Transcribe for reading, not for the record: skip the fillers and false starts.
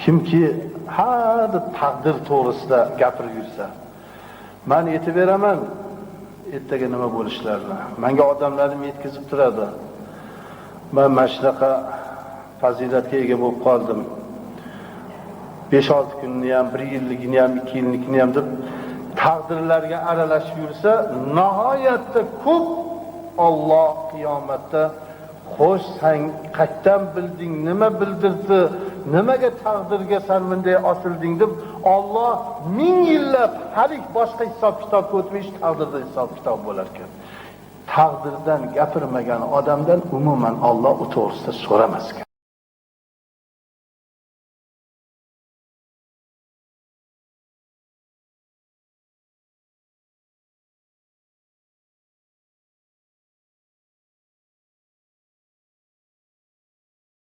Kimki ha deb taqdir to'g'risida gapirib yursa, man aytib beraman ertaga nima bo'lishlarini. Menga odamlarim yetkazib turadi. Man mana shunaqa fazilatga ega bo'lib qoldim. 5-6 kunni ham, 1 yilligini ham, 2 yillikini ham deb taqdirlarga aralashib yursa, nihoyatda ko'p Alloh qiyomatda xo'sh, sen qayerdan bilding, nima bildirdi, nimaga taqdirga san bunday osilding deb Alloh ming yillab hali boshqa hisob kitobga o'tmay taqdirda hisob kitob bo'lar ekan. Taqdirdan gapirmagan odamdan umuman Alloh u to'g'risida so'ramas ekan.